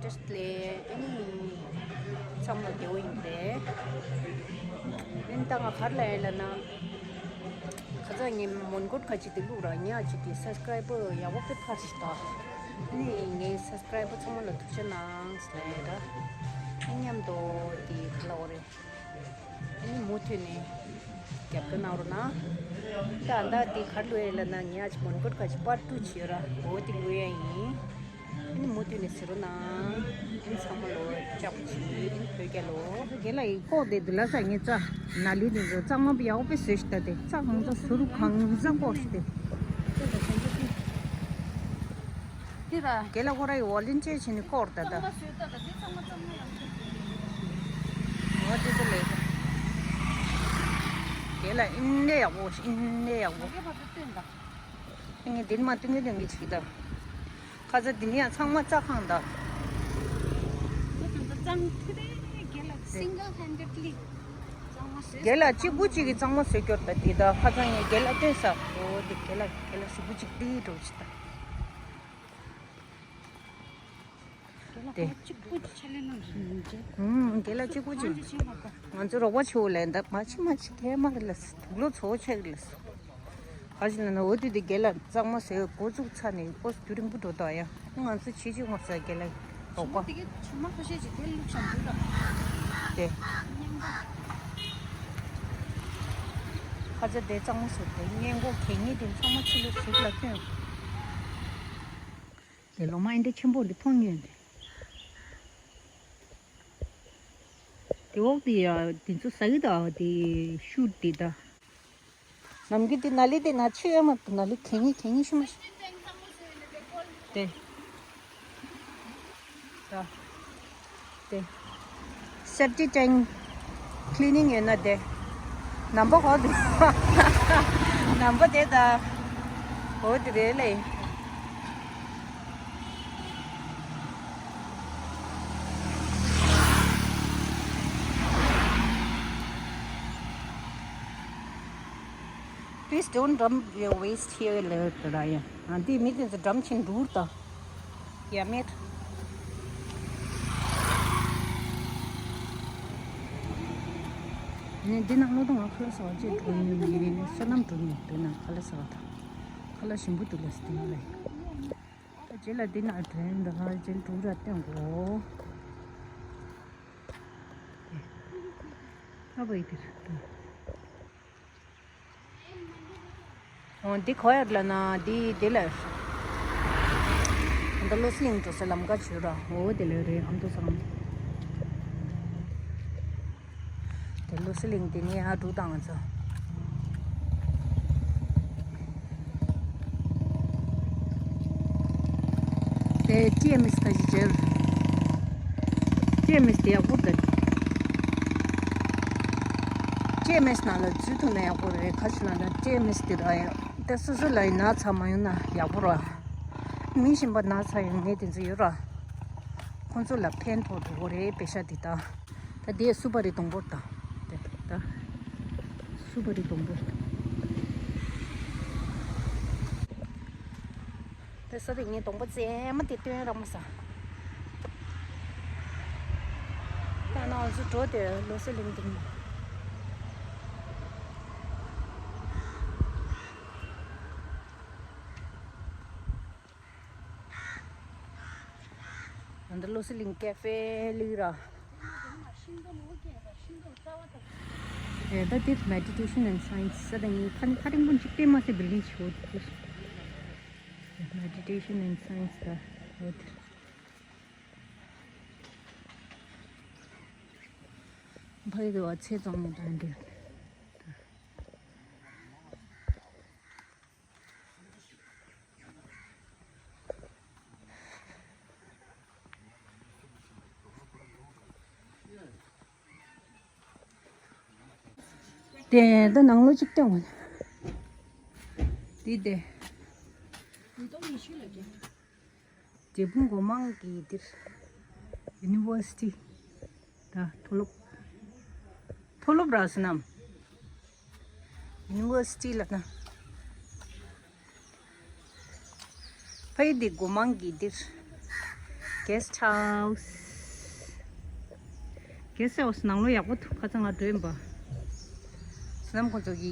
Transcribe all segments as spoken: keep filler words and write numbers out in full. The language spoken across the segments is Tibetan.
ཊེ་སི་ལས་ཨ་ནི་ཚང་མ་བདེ་བོ་ཡིན་པས། ཨ་ནི་ད་ང་ག་རེ་ལབ་ཡིན་ལབ་ན། ཁ་སང་ངས་མོན་གྷོ་ཁ་ཅིག་དེ་བླུགས་ར་ཉག་ཅིག་གི་སབ་སི་ཀ་རའི་བར་ཡག་པོ་དཔེ་འཕར་ཞིག་ད། ཨ་ནི་ངའི་སབ་སི་ཀ་རའི་བར་ཚང་མ་ལ་ཐུགས་རྗེ་གནང་ཟེར་ལབ་ཡིན་ད། ཨ་ནི་མཉམ་དུ་དེ་ག་ལབ་དགོས་རེད། ཨ་ནི་མུ་མཐུད་ནས་རྒྱབ་སྐྱོར་གནང་རོགས་གནང་། ད་ད་དེ་ག་རེ་བླུགས་ཡིན་ལབ་ན་ཉག་ཅིག་མོན་གྷོ་ཁ་ཅིག་པར་ཊུ་བྱས་ར་འོ་དེ་བླུགས་ཡ་ཡིན། ཨ་ནི་མུ་མཐུད་ནས་གཟིགས་རོགས་གནང་། ཨ་ནི་ཚང་མ་ལོ་ལྕགས་པོ་བྱེད། ཨ་ནི་བོད་རྒྱལ་ལོ། རྒན་ལགས་ཡིན་ཀོག་དེ་འདི་ལ་ས་ངེད་ཅག་ན་ལི་དེ་ཚོ་གཙང་མ་ཡག་པོ་བཟོས་ཤིག་ད། དེ་གཙང་མ་ཟུར་གང་ཟག་ཀོག་ཤིག་དེ། དེ་ར་རྒན་ལགས་ཁོ་ར་ཡི་ཝོ་ལན་ཊི་ཡར་བྱས་ནས་ཀོག་ད་ད། གཙང་མ་བཟོས་ད་ད། དེ་གཙང་མ་གཙང་མ་ཡག་པོ། འོ་དེ་ཚོ་ལས། རྒན་ལགས་ཨིན་ནས་ཡག་པོ་ཨིན་ནས་ཡག་པོ། ངས་འདི་ནས་མར་སྟོན་གི་སྟོན་གི་བྱེད་ཀྱི་ད། ཁ་ཚ་འདི་ནས་ཡང་ཚང་མ་རྩྭ་ཁང་ད། Single handedly རྒན་ལགས་གཅིག་པུ་གཅིག་གིས་གཙང་མ་བཟོས་སྐྱོར་ད་འདི་ད། ཁ་ཚ་ངས་རྒན་ལགས་སྟོན་ས། འོ་འདི་རྒན་ལགས་རྒན་ལགས་གཅིག་པུ་གཅིག་འདི་འགྲོ་བྱེད་ད། དེ། ཨུམ། རྒན་ལགས་གཅིག་པུ་གཅིག་ང་ཚོ་རོགས་པ་ཆེ་བོ་ལས་འདབ་མ་ཆི་མ་ཆི་གས་མ་རེད་ལ། དུག་ལོག་ཚོ་ཆེ་གི་ལ། ག་ཞིག་ལ་ན་འོ་དུས་དེ་རྒན་ལགས་གཙང་མ་བཟོས་འགོ་བཙུགས་ཚར་ནས་ཨོ་རྒྱུན་རིང་པོ་འགྲོ་དོ་ཡ། ང་ཚོ་ཆེ་ཆེ་ངོ་ས་རྒན་ལགས་རོགས་པ། དེ། ཁ་ཚ་དེ་གཙང་མ་བཟོས་དེ་སྔས་མགོ་གད་སྙིགས་དེ་ཚང་མ་ཕྱི་ལོགས་ཟུར་ལ་བཏོན། དེ་ལོ་མ་ཨེ་འདྲ་ཆེན་པོ་འདི་མཐོང་མྱོང་། དེ་འོག་དེ་ཡ་དེ་ཚོ་ཟ་གི་ད། དེ་ཤུ་དེ་ད། ནམ་རྒྱུན་དེ་ན་ལི་དེ་ན་ཆེ་ཡ་མ་ན་ལི་གད་སྙིགས་གད་སྙིགས་ཤི་མ་ཤི། དེ། ད། དེ། སེབ་ཊིག་ཊེང་ཀི་ལི་ནིང་ཡོད་ན་དེ། ནམ་པ་གོ་དེ། ནམ་པ་དེ་ད། འོ་དེ་རེད་ལེ། Please don't dump your waste here, ལབ་ཡོད་ར་ཡ། ཨ་འདི་མི་དེ་ཚོ་ཌམ་བྱེད་འགྲོ་ད། ཡ་མེད། ནི་འདི་ནང་ལོ་དང་ང་ཁ་ལག་ཟ་བ་ཅེས་འགྲོ་མྱོང་མེད། སོ་ནམ་འགྲོ་མྱོང་། དེ་ནང་ཁ་ལག་ཟ་བ་དང་། ཁ་ལག་ཞིམ་པོ་འདུག་ལ་སྟེང་ལ། རྗེས་ལ་འདི་ནང་དྲན་འདུག་རྗེས་འགྲོ་ར་སྟོན་གོ། ཨ་བའི་དེར། འོ་འདི་ག་ཡར་ལ་ན་འདི་འདི་ལ། འདི་བློ་གླིང་འགྲོ་ས་ལམ་ཁ་བྱོས་ར། འོ་དེ་ལ་རེད། ཨ་མདོ་ཚང་། དེ་བློ་གླིང་དེ་ནས་ཨ་འགྲོ་དང་ང་ཚོ། དེ་ཊི་ཨེམ་ཨེས་ཁ་ཅིག་བྱས། ཊི་ཨེམ་ཨེས་དེ་ཡག་པོ་འདུག་ཊི་ཨེམ་ཨེས་ནང་ལ་འཛུལ་ཐུབ་ན་ཡག་པོ་རེད། ཁ་ཅིག་ལ་ན་ཊི་ཨེམ་ཨེས་དེ་ར་ཡ། དེ་སོ་སོ་ལ་ཡིན་ན་ཚ་མ་ཡོང་ན་ཡག་པོ་ར། མི་གཞན་པ་ན་ཚ་ཡོང་ངེས་དེ་ཚོ་ཡོད་ར། ཁོང་ཚོ་ལ་ཕན་ཐོགས་འགྲོ་གི་རེད་པེ་ཤ་དེ་ད། ད་དེ་སུ་པ་རི་སྡོང་པོ་ད། དེ་ད། སུ་པ་རི་སྡོང་པོ། དེ་ས་དེ་ངས་སྡོང་པོ་རྩེ་མ་དེ་སྟོན་ར་མ་ས། ད་ནང་ཚོ་འགྲོ་དེ་བློ་གླིང་དེ་ནས། ཨ་འདི་བློ་གླིང་ཀེ་ཧྥེ་ལི་ར། ཨེ་ད་འདིར་Meditation and Science ཟེར་ནི་ཁ་ཁ་རིང་པོ་འཇིག་རྟེན་མ་ཟད་བིལ་ཌིང་ཞིག་ཡོད་འདུག Meditation and Science ད་ཡོད་འདིར། ཕ་གི་དུ་བ་ཚེ་བཙོང་ནས་ད་འདིར། དེ་ད་ནང་ལོགས་གཅིག་སྟོན་དགོས། དེ་དེ། འབྲས་སྤུངས་སྒོ་མང་གི་འདིར། ཡུ་ནི་ཝར་སི་ཊི། ད་མཐོ་སློབ། མཐོ་སློབ་ར་ཟེར་ནམ། ཡུ་ནི་ཝར་སི་ཊི་ལབ་ན། ཕ་གི་འདི་སྒོ་མང་གི་འདིར། Guest house. Guest house ནང་ལོགས་ཡག་པོ་འདུག་ཁ་སང་ང་འགྲོ་ཡིན་པ། བསོད་ནམས་ཁོང་ཚོ་གི་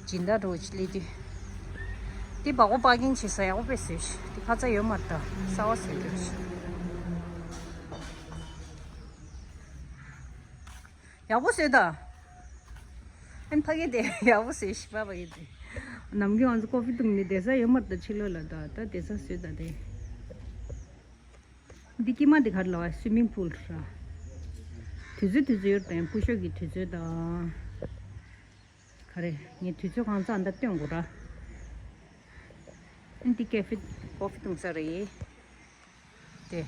སྦྱིན་བདག་འགྲོ་ཅི་ལས་དུས། འདི་བ་གོ་པར་ཀིང་བྱེད་ས་ཡག་པོ་དཔེ་བཟོས་ཤག་འདི་ཁ་ཚ་ཡོད་མ་རེད་ད། གསར་པ་བཟོས་འདུག་ཡག་པོ་བཟོས་ད། ཨན་ཕ་གི་དེ་ཡག་པོ་བཟོས་ཤག་པ་ཕ་གི་དེ། ནམ་རྒྱུན་ང་ཚོ་ཀོ་ཧྥི་འཐུང་ནི་བསྡད་ས་ཡོད་མ་རེད་ད། ཕྱི་ལོགས་ལ་ད་ད་བསྡད་ས་བཟོས་ད་དེ། འདི་དཀྱིལ་མ་འདི་ག་རེ་ལབ་པ། སུའི་མིང་པུལ་ར། དུས་ཚོད་དུས་ཚོད་ཡོད་དང་སྐུ་ཞབས་ཀྱི་དུས་ཚོད་དང་། ག་རེ་ངས་དུས་ཚོད་གང་ཚ་འདི་སྟོན་དགོས་ར། འདི་ཀེ་ཧྥེ་ཀོ་ཧྥི་འཐུང་ས་རེད། དེ།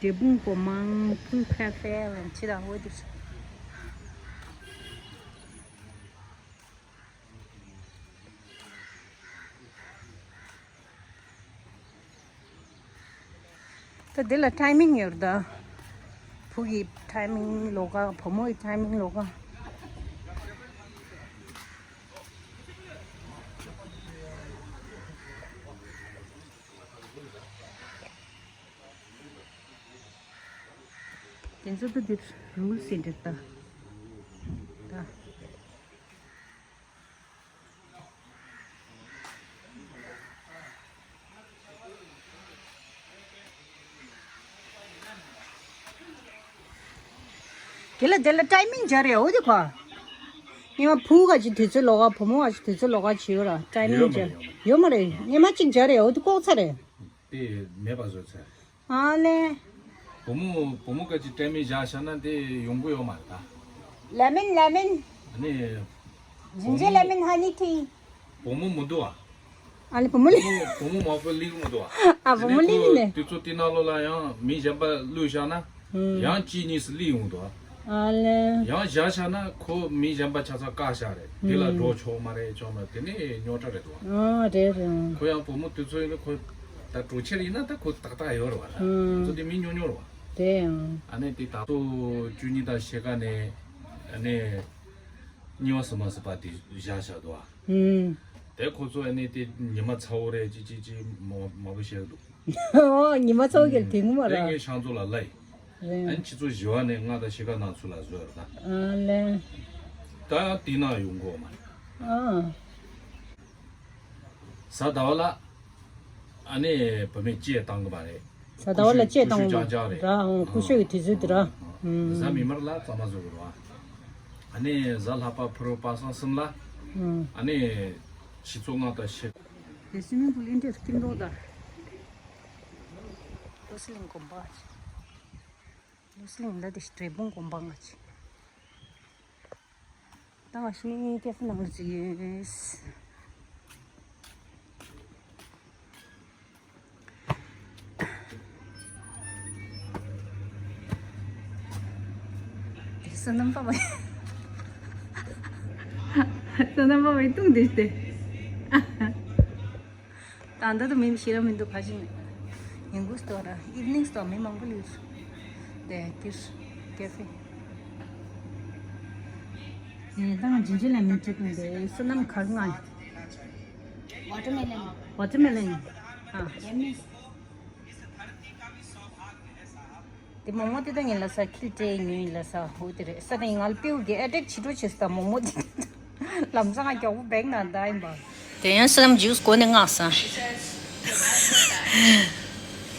འབྲས་སྤུངས་སྒོ་མང་པུལ་ཁ་ཧྥེ་ལ་ཕྱི་དང་འོ་དེ། ད་འདི་ལ་ཊའི་མིང་ཡོད་རེད་ད། བུ་གི་ཊའི་མིང་ལོགས་ཀ་བུ་མོ་གི་ཊའི་མིང་ལོགས་ཀ། དེ་ཚོ་ད་འདིར་རུལ་སི་འདྲ་ད། ད། དེ་ལ་དེ་ལ་ཊའི་མིང་སྦྱར་ཡོད་འོ་དེ་ཁོ། སྔོན་མ་བུ་ག་ཅིག་དུས་ཚོད་ལོགས་ཀ་བུ་མོ་ག་ཅིག་དུས་ཚོད་ལོགས་ཀ་བྱེད་ཡོད་ར། ཊའི་མིང་སྦྱར་ཡོད་མ་རེད། སྔོན་མ་གཅིག་སྦྱར་ཡོད་འོ་དེ་ལྐོག་ཚ་རེད། དེ་མེད་པ་བཟོས་ཚར། ཨ་ལེ། བུ་མོ་བུ་མོ་ག་ཅིག་ཊའི་མིང་བཞག་བཞག་ན་དེ་ཡོང་གི་ཡོད་མ་རེད་ད། ལེ་མོན་ལེ་མོན། ཨ་ནི། ཇིན་ཇར་ལེ་མོན་ཧ་ནི་ཊི། བུ་མོ་མི་འདུག་ཨ། ཨ་ལེ་བུ་མོ་ལེ། བུ་མོ་བུ་མོ་མང་པོ་སླེབས་ཀྱི་མི་འདུག་ཨ། ཨ་བུ་མོ་ལེ་ནི་ནི། དུས་ཚོད་དེ་ནང་ལོགས་ལ་ཡང་མི་གཞན་པ་བླུགས་བཞག་ན། ཨུམ། ཡང་གཅིག་གཉིས་སུ་སླེབས་ཡོང་འདུག་ཨ། ཨ་ལེ། ཡང་བཞག་བཞག་ན་ཁོ་མི་གཞན་པ་ཆ་ཚང་བཀག་བཞག་རེད། དེ་ལ་ཨུམ། འགྲོ་ཆོག་མ་རེད་ཆོག་མ་རེད། དེ་ནི་རྙོག་དྲ་རེད་འདུག་ཨ། ཨ་རེད་རེད། ཁོ་ཡང་བུ་མོ་དུས་ཚོད་ཡིན་ན་ཁོ་ད་གྲོགས་ཁྱེར་ཡིན་ན་ད་ཁོ་ཏག་ཏག་ཡོད་རེད་བ་ད། ཨུམ། དེ་ཚོ་དེ་མི་ཉུང་ཉུང་རེད་བ། རེད་ཨང་། ཨ་ནི་དེ་ད་ལྟ་བཅུ་གཉིས་དང་ཕྱེད་ཀ་ནས་ཨ་ནི་གཉིས་པ་གསུམ་པ་ཟེར་བ་དེ་བཞག་བཞག་འདུག་ཨ། ཨུམ། དེ་ཁོ་ཚོ་ཨ་ནི་དེ་ཉི་མ་ཚ་བོ་རེད་ཅི་ཅི་ཅི་མ་མ་བུ་བཤད་འདུག་ཨོ་ཉི་མ་ཚ་བོ་གི་དེ་ངོ་མ་ར། དེ་ངས་ཤང་ཚོ་ལ་ལབ་ཡིན། ཨ་ནི་ཁྱེད་ཚོ་བཞི་བ་ནས་ལྔ་དང་ཕྱེད་ཀ་ནང་ཚུད་ལ་བཟོས་ར་ད། ཨ་ལེ། ད་ཡང་དེ་ན་ཡོང་གོ་མ་རེད། ཨ། གཟའ་ཟླ་བ་ལ་ཨ་ནི་བུད་མེད་སྐད་བཏང་གི་མ་རེད། གཟའ་ཟླ་བ་ལ་སྐད་བཏང་གི་མ་རེད། ཨ་ཨ་སྐུ་ཞབས་ཀྱི་དུས་ཚོད་དེ་ར། ཨ་གཟའ་མིག་དམར་ལ་གཙང་མ་བཟོ་དགོས་ར། ཨ་ནི་གཟའ་ལྷག་པ་ཕུར་བུ་པ་སངས་གསུམ་ལ་ཨ་ནི་ཕྱི་ཚོད་ལྔ་དང་ཕྱེད། དེ་སུའི་མིང་པུལ་ཨིན་དྲེ་སྐྱིད་མདོག་དང་། བློ་གསལ་གླིང་དགོན་པ། བློ་གསལ་གླིང་ལ་དེ་འབྲས་སྤུངས་དགོན་པ་ང་ཆེ། ད་ང་ཤི་ནི་ཀེ་ཧྥེ་ནང་ལ་ཅིག་ཡོད། བསོད་ནམས་པ་བ། བསོད་ནམས་པ་བའི་ལྟུང་བསྡད་དེ། ད་ལྟ་དུ་མི་ཤེས་ར་མི་འདུག་ཕ་ཤིང་། ཉིན་གུང་སྟོར་ར་ཨིབ་ནིང་སྟོར་མི་མང་པོ་ལུས། དེ་ཀིར་ཀེ་ཧྥེ། ནས་ད་ང་ཇིན་ཇི་ལ་མི་བྲིས་དང་དེ་བསོད་ནམས་གར་ང་། Watermelon. Watermelon. ཨ། Yummy. དེ་མོག་མོག་དེ་ད་ངས་ལ་ས་ཁིལ་ཏྲེ་ཉུང་ལ་ས་ཧོ་དེ་རེད་ས་དེ་ང་ལ་པེའུ་གི་ཨེ་ཏྲེག་ཆི་ཏོ་ཆེ་ས་མོག་མོག་དེ་ལམ་སང་ང་མགྱོགས་པོ་བེག་ན་ད་ཡིན་པ། དེ་ཡང་སི་ལམ་ཇུས་གོ་ནས་མངགས་སང་།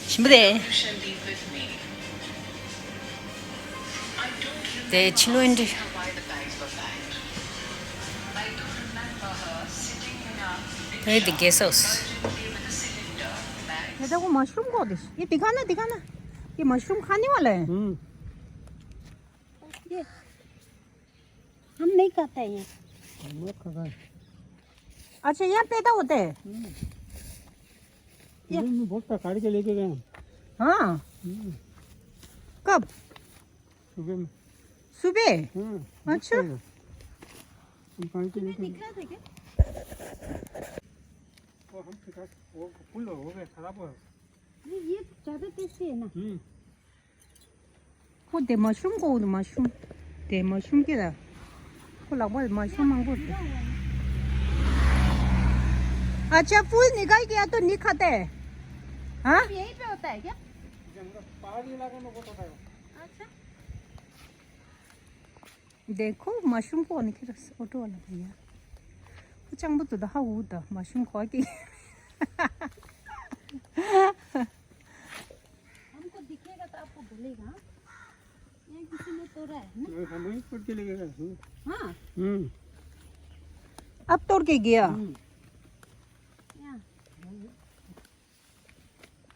ཞིམ་པོ་རེད། དེ་ཕྱི་ལོགས་འདི། དེ་འདི་གེ་སོས། དེ་ད་ཁོ་མ་ཤུམ་གོ་དེ། ཡེ་དེ་ག་ན་དེ་ག་ན། ཡེ་མ་ཤུམ་ཁ་ནི་བ་ལེ། हम्म। ये हम नहीं खाता है ये। हम लोग खाता है। अच्छा, यहाँ पैदा होते हैं? हम्म। ये ये मैं बहुत काट के लेके गए हैं। हाँ। हम्म। कब? सुबह में। सुबह? हम्म, अच्छा। बहुत सारे। हम काट के लेके गए। दिख रहा था क्या? वो हम खिला, वो फुल हो गए, खराब हो गए। नहीं, ये ज़्यादा टेस्टी है ना। हम्म। ཁོ་དེ་མ་ཤུམ་ཁོ་དེ་མ་ཤུམ། དེ་མ་ཤུམ་ཀི་ར། ཁོ་ལག་པ་མ་ཤུམ་མང་པོ་རེད། अच्छा, फूल निकाल के या तो नहीं खाते हैं। हाँ? यहीं पे होता है क्या? पहाड़ी इलाके में बहुत होता है। अच्छा। देखो, मशरूम को निकल रहा है, ऑटो वाला भैया। वो चंबू तो दहा वो था, मशरूम खा के। हमको दिखेगा तो आपको बोलेगा। ये किसी ने तोड़ा है ना? नहीं, हम वहीं तोड़ के लेके गए थे। हाँ। हम्म। अब तोड़ के गया। हम्म। यहाँ।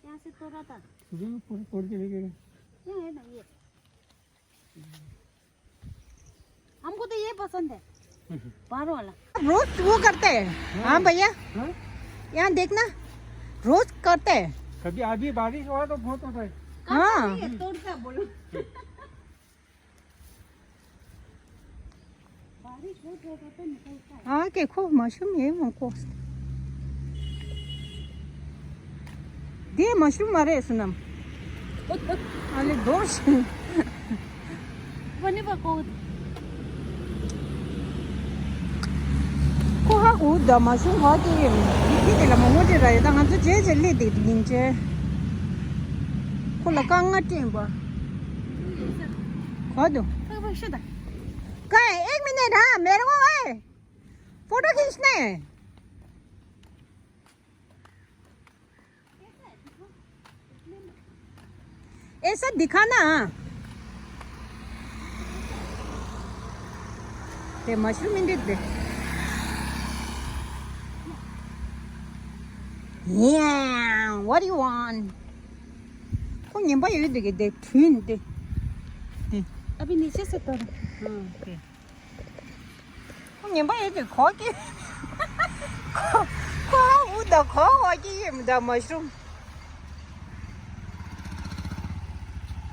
यहाँ से तोड़ा था। सुबह में तोड़, तोड़ के लेके गए। ये है ना, ये। हमको तो ये पसंद है, बाहर वाला। रोज वो करते हैं। हाँ। हाँ भैया, हाँ? यहाँ देखना, रोज करते हैं। कभी अभी बारिश हुआ तो बहुत होता है। हाँ। करता नहीं है, तोड़ता बोलो। बारिश बहुत होगा तो निकलता है। हाँ, देखो, मशरूम ये हमको। दे मशरूम मारे सुनम। अरे दोष। बने बको। ཁོ་ཧ་གོ་ད་མ་བྱུང་བ་དེ་ཡིན། དེ་དེ་ལ་མ་ངོ་དེ་ར་ཡོད་ད། ང་ཚོ་རྗེས་རྗེས་སླེབས་དེ་ཡིན་ཅེ། ཁོ་ལ་དཀའ་ངལ་སྤྲད་པ། ག་དུ། ཁ་བ་ཤི་ད། कहाँ है? एक मिनट, हाँ, मेरे को है। फोटो खींचना है। ऐसा दिखाना। ते mushroom Indic they. Yeah, what do you want? को ཉན་པ་ཡོད་དེ་གི་དེ་དུན་དེ། དེ། अभी नीचे से तोड़। हाँ, ओके। ཉན་པ་ཡོད་དེ་གོ་གི། ཁོ་ཁོ་ཧ་འུ་ད་གོ་གོ་གི་ཡིན་ད་मशरूम।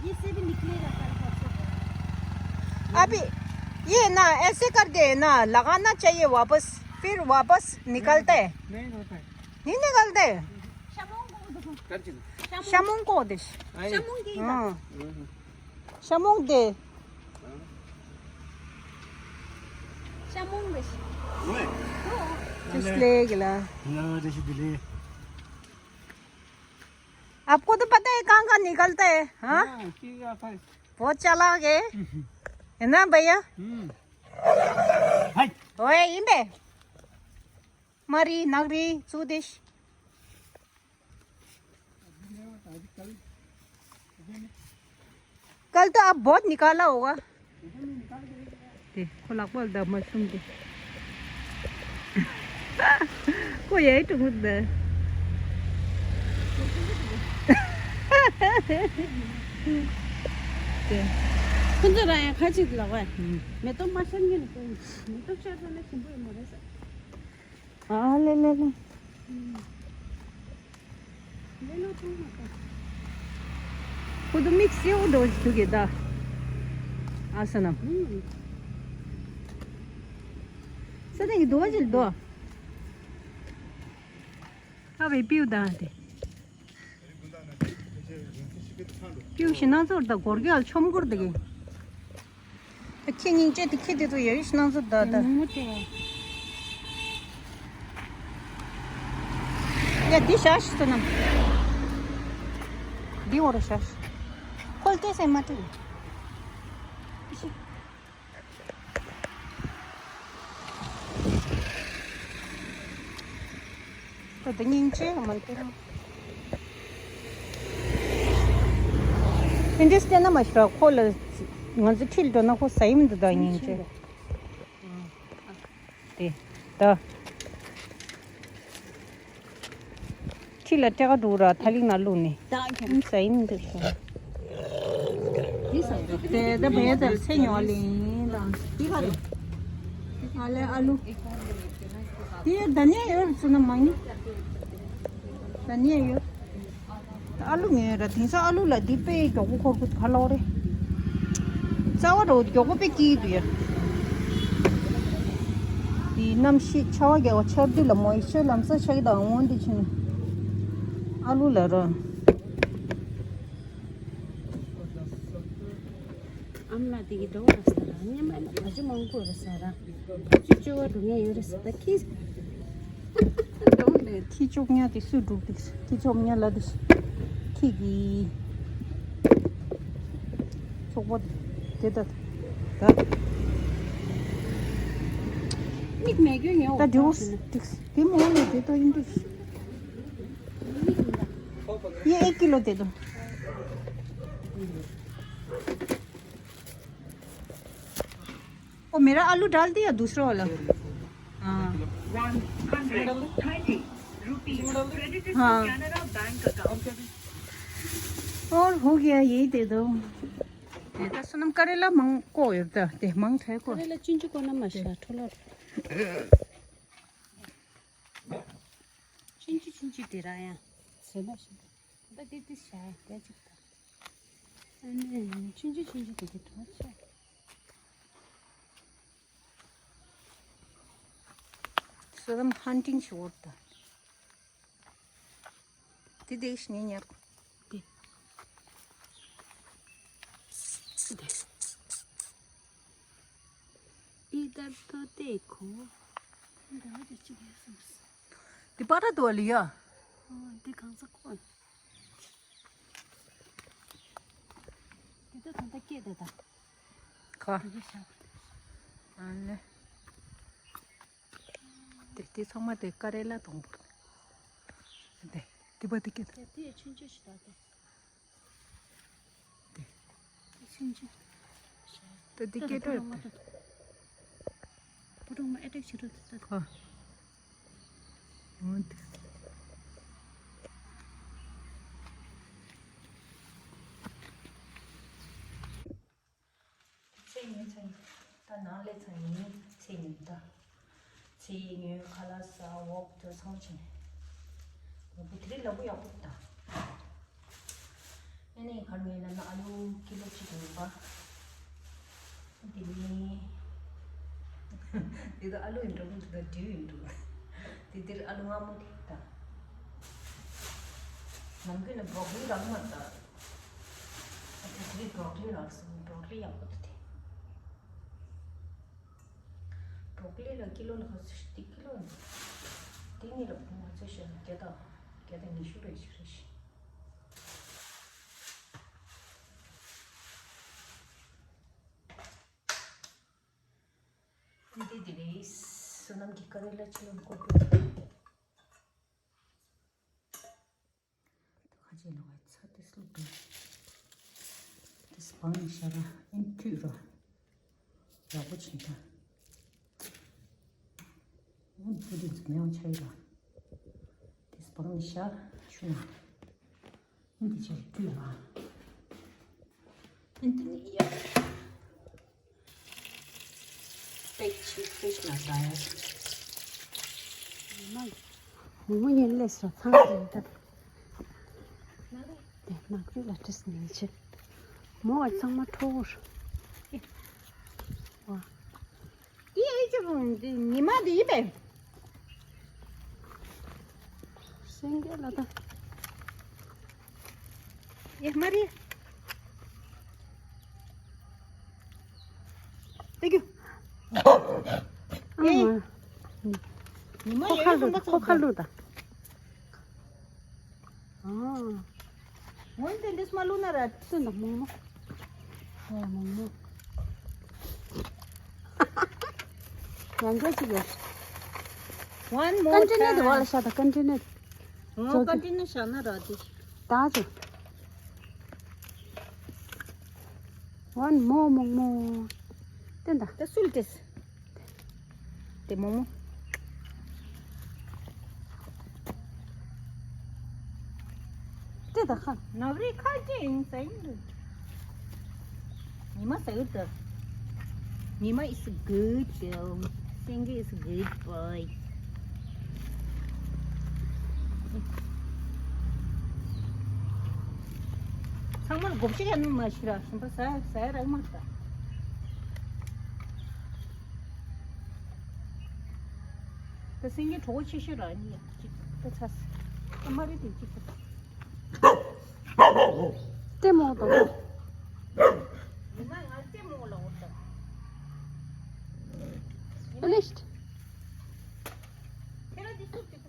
ये से भी निकलेगा कल परसों। अभी ये ना ऐसे करके ना लगाना चाहिए वापस, फिर वापस निकलते हैं। नहीं होता है। नहीं निकलते हैं। शामोंग को देखो। शामोंग को देश। शामोंग की। हाँ। ཤ་མོང་དེ། ཤ་མོང་རེད། ཅིས་ལེ་གི་ལ། आपको तो पता है कहाँ कहाँ निकलता है, हाँ? हाँ, ठीक है, भाई। बहुत चालाक है। है ना भैया? हम्म। हाय। ओए, इम्बे। मारी, नगरी, सुदेश। कल तो आप बहुत निकाला होगा। ते, को लग बोल द मशरूम ते। को यही तो मुद्दा है। ते। कुन चाहिँ राया खाँची लगाए। मैं तो मसन के नहीं, मैं तो चार वाले सिंपल मरे सा। आ, ले, ले, ले। खुद मिक्स ये उडो चुके दा। आसनम। सदा ये दो जल दो। अबे पीऊ दा ते। क्यों शिना जोर दा गोर के अलछम कर देगे। ཁྱེད་སྙིང་རྗེ་དེ་ཁྱེད་དེ་ཚོ་ཡ་ཡིས་སྣང་ཚོ་ད་ད། ཡ་འདི་ཞག་ཤི་ཚོ་ནམ། འདི་འོ་ར་ཞག་ཤི། ཁོལ་ཏེ་སེ་མ་ཏེ། ད་ད་སྙིང་རྗེ་མ་ཏེ་ར། དེ་འདྲས་བལྟས་ན་མ་ཤི་ར་ཁོ་ལ་ང་ཚོ་ཁྲིད་འགྲོ་ན་ཁོ་ཟ་ཡི་མི་འདུག་ད་སྙིང་རྗེ། དེ་ད། ཁྲི་ལ་སྤྲད་ག་འགྲོ་ར་ཐ་ལིག་ན་བླུགས་ནས། ད་ཁྱེད་ཟ་ཡིན་འདུག་ཤོག་དེ་ད་བས་ད་སེ་ཉོ་ལེ་ཡིན་ད། དེ་ག་རེད། ཨ་ལེ་ཨ་ལུ། དེ་ད་ནས་ཡོད་ཚུ་ན་མ་ཡིན། ད་ནས་ཡོད། ཨ་ལུ་ངས་ར་དེང་སང་ཨ་ལུ་ལ་འདི་དཔེ་མགྱོགས་པོ་འཁོར་གི་ག་ལོག་རེད། རྩ་བ་རོ་མགྱོགས་པོ་དཔེ་སྐྱིད་འདུག་ཡ། དེ་གནམ་གཤིས་ཆར་པ་རྒྱག་པ་ཆར་དུས་ལ་མོ་ཡི་ཤོད་ལམ་སང་ཆགས་ཀྱི་དང་འོང་འདི་ཕྱིན། ཨ་ལུ་ལ་ར། ཨམ་ལགས་དེ་གི་འགྲོ་བ་ར་ས་ར་སྙེ་མ་ན་བ་ཅི་མང་པོ་ར་ས་ར། བ་ཅི་བཅོ་བ་འགྲོ་ངེས་ཡོད་ར་ས་ད་ཁིས། འགྲོ་ནས་ ཁྱི་ཅོག་ཉ་དེ་སུས་སྒྲུག་དེ། ཁྱི་ཅོག་ཉ་ལ་དེ། ཁྱི་གི་ཚོགས་པ་དེ་ད་ད། མིག་མེད་རྒྱུ་ཉོ། ད་དེ་འོ་དེ་མོ་ལ་དེ་ད་ཡིན་དུ། ये एक किलो दे दो। ओ, मेरा आलू डाल दिया दूसरा वाला। हाँ। हाँ। और हो गया, यही दे दो। ये तो सुनम करेला मंग को इधर ते मंग थे को। करेला चिंचू को ना मशा ठोला। चिंचू चिंचू दे रहा है। सुना सुना। बस दे दे शायद क्या चिंता। चिंचू चिंचू दे दे ठोला। So them hunting short. Ты даешь мне нерку. इधर तो देखो। འདི་པར་དུ་ལི་ཡ། འདི་གང་ས་ཁོ། འདི་ད་ད་ད་སྐད་དེ་ད། ཁ། འདི་ཤ། ཨ་ནི། དེ་དེ་ཚང་མ་དེ་ཀ་རེ་ལ་དང་པོ། དེ་དེ་པ་དེ་སྐད་དེ། དེ་ཆུང་ཆུང་ཞིག་ད་དེ། དེ། དེ་ཆུང་ཆུང་། དེ་དེ་སྐད་དེ། བུ་ཕྲུག་མ་ཨེ་ཊེག་བྱེད་རོགས་དེ་ད། ཨ། འོན་ཏེ། ཚེ་ཉིན་ཚེ་ཉིན་ད་ནང་ལས་ཚེ་ཉིན་ཚེ་ཉིན་ད། ཚེ་ཉིན་ཁ་ལག་ཟ་འོག་ཏུ་སོང་ཕྱིན། ལ་བུ་དེ་རིང་ལ་བུ་ཡག་པོ་ད། ཨ་ནི་གར་ངའི་ལ་ན་ཨ་ལུ་ཀི་ལོ་གཅིག་ཡིན་པ། དེ་ནི། དེ་ད་ཨ་ལུ་ཡིན་འགྲོ་གི་འདུག་ད་དུས་ཡིན་འགྲོ། དེ་དེར་ཨ་ལུ་སྔ་མོ་དེ་ད། ནམ་རྒྱུན་ནི་བྲོག་ལི་རག་མ་ད། ཨ་དེ་དེ་བྲོག་ལི་རག་སོང་བྲོག་ལི་ཡག་པོ་དེ་དེ། བྲོག་ལི་ལ་ཀི་ལོ་ལ་ཁ་སུ་ཏི་ཀི་ལོ་ཡིན། དེ་ནི་ལ་བུ་ང་ཚོ་ཤ་བརྒྱ་དང་བརྒྱ་དང་ཉི་ཤུ་རེ་ཞིག་རེ་ཞིག་འདི་དེ་རེད། བསོད་ནམས་ཀྱི་ཀ་རེ་ལ་ཆུ་ལམ་བསྐོར་དུས། ཁ་ཆེ་ལོ་བའི་ཚ་དེ་སུ་དུ། དེ་སྤང་ནི་ཤ་ར་ཨིན་ཐུད་ར། ཡག་པོ་བྱེད་ད། ཨུ་བུ་དེ་ཚོ་མེའང་ཆ་ཡི་ར། དེ་སྤང་ནི་ཤ་ཤུ་ན། འདི་ཕྱིར་བཏུས་ལ། འདི་ནི་ཡ། པེག་ཆི་ཕིཤ་ན་ད་ཡ། མོ་མོ་ཡིན་ལས་སོ་ཚང་ཡིན་ད། དེ་ནག་རི་ལ་བྲིས་ནས་ཆེ། མོ་བ་ཚང་མ་ཁྲོ་བོར། ཝ། ཡེ་ཅི་བུ་འདི་ཉི་མ་འདི་ཡིན་པས། སེང་གེ་ལ་ད། ཡེ་མ་རི། ཏེ་ཀྱུ། ཨ་མ། ཉི་མ་ཁོ་ཁ་ཡོད་ལུ་ཁོ་ཁ་ལུ་ད། ཨ། འོན་ཏེ་འདི་སྨ་ལུ་ན་ར་ཚོན་དང་མོག་མོག་ཨོ་མོག་མོག་ཡང་འགྲོ་ཅིག་ཡོད། One more time. ཀན་ཊི་ནེ་ཊི་ཝ་ལ་ཤ་ད་ཀན་ཊི་ནེ་ཊི། ཨོ་ཀན་ཊི་ནེ་ཊི་ཤ་ན་ར་དེ། ད་ཅི། One more མོག་མོག་དེ་འདྲ། ད་སུལ་ཏེས། དེ་མོག་མོག་དེ་ད་ཁ། ནབ་རི་ཁ་ཅི་ཡིན་ས་ཡིན་འདུག་ཉི་མ་ཟ་གི་འདུག་ཉི་མ་is a good girl. སེང་གེ་is a good boy. ཚང་མར་སྒོ་ཕྱེ་ཡ་ནི་མ་ཤི་ར་ཤིན་པ་ཟ་ཟ་ཡ་རག་མ་ད། ད་སེང་གེ་གྲོགས་པོ་ཆེ་ཤོས་ར་ནི་ཡ་གཅིག་ད་ཚ་སི་ད་མ་རེད་དེ་གཅིག་ད། ལྟད་མོ་དང་། ཉི་མ་ང་ལྟད་མོ་ལ་འོ་ད། Finished. ཁྱེད་རང་འདི་ཚུགས་ཀྱི་ད།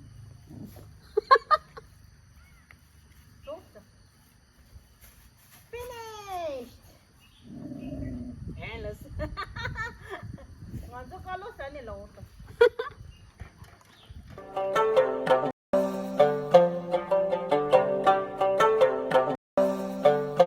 ལ་འོ་ད།